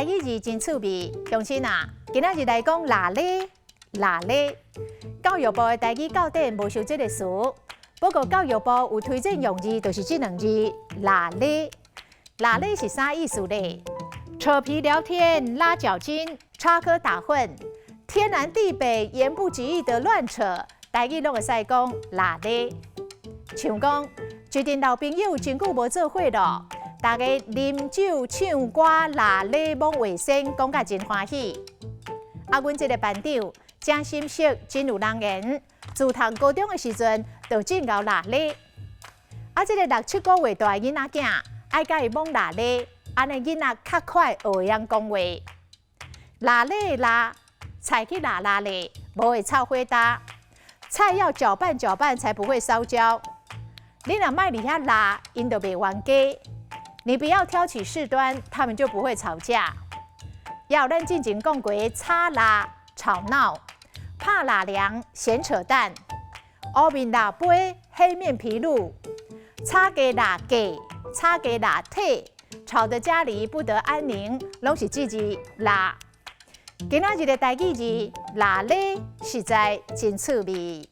台語字真趣味，鄉親啊，今仔日來講喇咧喇咧。教育部的台語教典無收這个詞，不過教育部有推薦用字，就是這兩字喇咧。喇咧是啥意思咧？扯皮聊天、拉腳筋、插科打諢、天南地北、言不及義的亂扯，台語攏會使講喇咧。像講，一陣老朋友真久無做伙囉，大家啉酒唱歌喇咧罔話先，講甲真歡喜。啊，阮這个班長誠心熟，真有人緣。自讀高中的時陣，就真𠢕喇咧。啊，這个六七個月大的囡仔囝，愛共伊罔喇咧，按呢囡仔較快學會曉講話。喇咧喇，菜去喇喇咧，無會臭火焦。菜要攪拌攪拌，才不會燒焦。你若莫佇遐鬧，𪜶就袂冤家。你不要挑起事端，他們就不會吵架。猶有咱進前講過，吵鬧、吵鬧、拍拉涼、閒扯淡、烏面抐杯、黑面琵鷺、吵家抐架、吵家抐體，吵得家裡不得安寧，攏是這字抐。今仔日的台語字抐咧，實在真趣味。